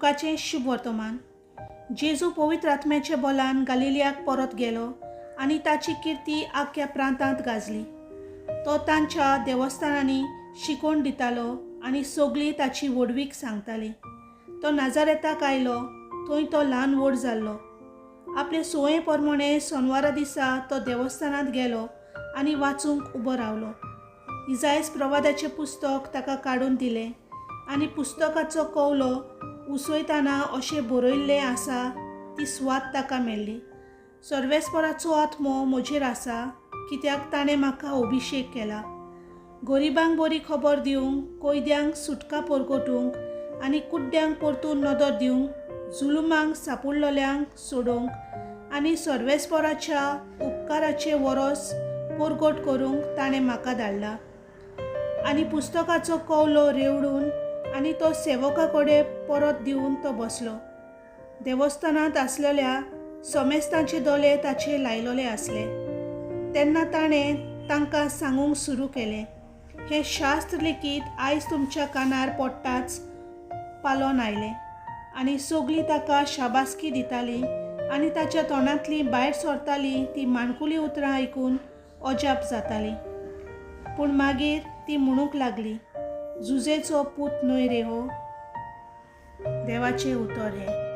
लुकाचें शुभवर्तमान. जेजू पवित्र आत्म्याच्या बलान गालिलियाक परत गेलो आनी ताची किर्ती आख्ख्या प्रांतांत गाजली. तो तांच्या देवस्थानांनी शिकोवण दितालो आनी सगळीं ताची व्हडवीक सांगताली. तो नाजारेताक आयलो, थंय तो ल्हान व्हड जाल्लो. आपले संवये प्रमाणे सोनवारा दिसा तो देवस्थानांत गेलो आनी वाचूंक उबो रावलो. इजायस प्रवादाचें पुस्तक ताका काडून दिलें आनी पुस्तकाचो कवलो उसयतना अशें बरयल्लें आसा ती सुवात ताका मेळ्ळी. सर्वेस्पराचो आत्मो म्हजेर आसा, कित्याक ताणें म्हाका अभिशेक केला गरिबांक बरी खबर दिवंक, कैद्यांक सुटका परगटूंक आनी कुड्ड्यांक परतून नदर दिवंक, जुलुमांक सापुडलेल्यांक सोडोवंक आनी सर्वेस्पराच्या उपकाराचें वरोस परगट करूंक ताणें म्हाका धाडला. आनी पुस्तकाचो कवलो रेवडून आनी तो सेवका कडेन परत दिवन तो बसलो. देवस्थानांत आसलेल्या समेस्तांचे दोळे ताचेर लायलेले आसले. तेन्ना ताणें तांकां सांगूंक सुरू केलें, हें शास्त्र लेगीत आयज तुमच्या कानार पडटाच पालोन आयलें. आनी सगळीं ताका शाबासकी दितालीं आनी ताच्या तोंडांतलीं भायर सरतालीं तीं माणकुलीं उतरां आयकून अजाप जातालीं. पूण मागीर ती म्हणूंक लागली, जुजेचो पूत न्हय रे हो. देवाचें उतर हें.